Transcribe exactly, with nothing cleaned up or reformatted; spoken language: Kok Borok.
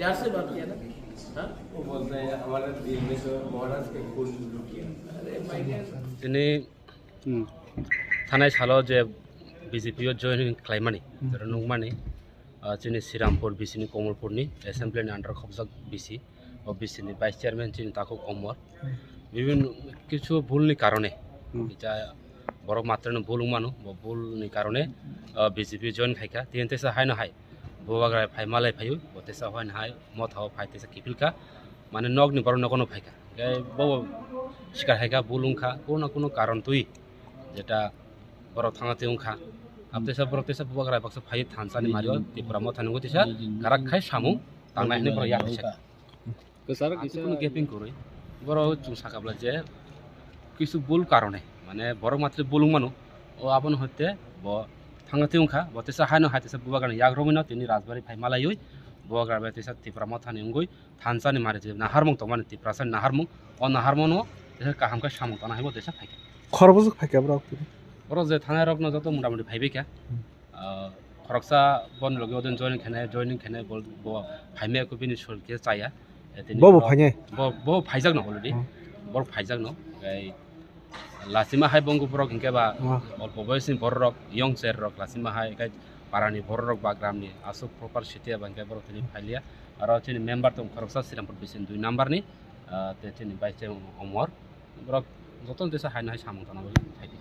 प्यार से बात किया ना। हाँ? वो बोलता है, "हमारा दिल में तो महाराज के खून लुट गया।" अरे भाई, tini, hmm, thanai salo je B J P o join khlaimani, hmm, toro nukmani, ah, chini Srirampur B C ni Komolpur ni assembly ni under khobjak B C, o B C ni vice chairman chini Takhuk Omor. Hmm. Bibin kichu bul ni karone, hmm, kisa borok matrano bul wngmano, bo bul ni karone, ah, B J P join khaikha, tini teisa haino hai. Bubagra phai malai phaio, bo teisa hoi hai, motha o phai teisa kiphilkha, mane nokni borok nogo no phaikha. Khe bo sikar haikha, bul wngkha, kuno kuno karon twi, jeta borok thangna twi wngkha. Abo teisa borok teisa Bubagra baksa phai thansa ni mario, Tripura motha nungwi teisa karak khai samung tangnai hinwi borok yak kisa. Kwcharo kisa kuno gaping kwrwi. Borok chwng sakha bwla je kisu bul karone, mane borok matri bul wngmano, o abono hoite bo thangna twi wngkha, bo teisa haino hai teisa Bubagrani yak romwino tini Rajbari phai malaiwi Bubagra bai teisa Tripura mothani wngwi thansa ni mari je naharmung tongmani Tiprasa ni naharmung, o naharmung no teisa kaham khe samung tana hai bo teisa phaikha. Khorokbwswk phaikha borok tini? Borok je thanai rokno joto mota moti phaibaikha. Hmm. Ah, khoroksa boni logi odin joining khainai, joining khainai bo, bo phaimaya khe bini sul khe chaya. Eh, tini bo, bo phainai? Bo, bo phaijakno already. Hmm. Bo phaijakno. Tei lachima hai bo wngkha borok hinkhe ba, hmm, olpo boyosni borok rok, young cher rok lachima hai khe parani borok rok ba gramni aswk proper city ba hinkhe borok tini phailiya. Aro chini member tong khoroksa Srirampur B C ni dui number ni, ah, tei chini vice chairman Omor. Borok jotono teisa haino hai samung tana bagwi phaidi.